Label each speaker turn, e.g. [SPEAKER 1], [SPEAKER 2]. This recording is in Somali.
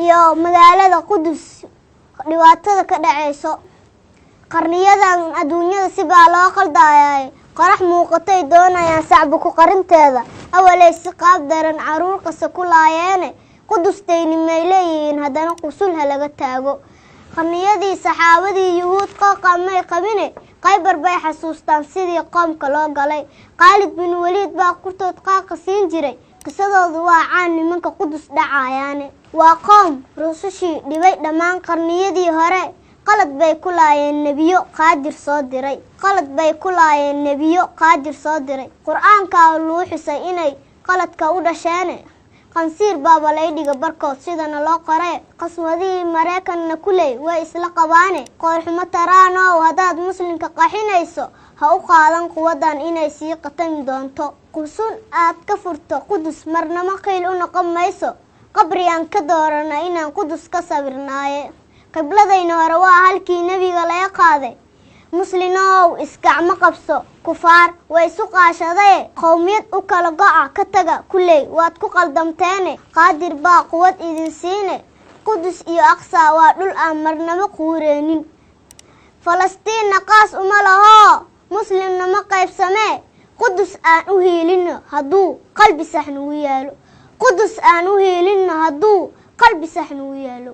[SPEAKER 1] Iyo magaalada Qudus dhibaatada ka dhacayso. Qarniyadan adduunyada sibaa loo qaldaayay, qorax muuqatay doonayaan sacba ku qarinteeda. Awalay si qaab daran caruur qasa ku laayeene, Qudustayni may leeyihiin haddana qusul ha laga taago. Qarniyadii saxaabadii Yuhuud qooqa may qabine, Khaybar bay xasuustaan sidii qoomka loo galay. Khaalid bin Waliid baa kurtood qaaqa siin jiray, qisadoodu waa caan nimanka Qudus dhacayaane. Waa qoom rusushii dhibay dhammaan qarniyadii hore, qalad bay ku laayeen nebiyo Qaadir soo diray, qalad bay ku laayeen nebiyo Qaadir soo diray. Qur-aankaa luu xusay inay qaladka u dhasheene, qansiir baaba laydhiga barkood sidana loo qoree. Qaswadihii Maraykanna kuley way isla qabaane. Qoorxumo taraanow, haddaad muslimka qaxinayso, ha u qaadan quwaddan inay sii qatami doonto. Qusun aad ka furto Qudus marnamo qiil u noqon mayso, qabrigaan ka doorana inaan Qudus ka sawirnaaye. Qibladayna hore waa halkii nebiga laga qaaday. Muslinow, isgacmo qabso, kufaar way isu qaashadaye. Qowmiyad u kala go'a ka taga, kulley waad ku qaldamteene. Qaadir baa quwad idin siine. Qudus iyo Aqsa waa dhul aan marnamo quureenin. Falastiinna qaas uma lahoo, muslimna ma qaybsamee. Qudus aan u hiilino hadduu qalbi sax nugu yaalo, Qudus aan u hiilino hadduu qalbi sax nugu yaalo.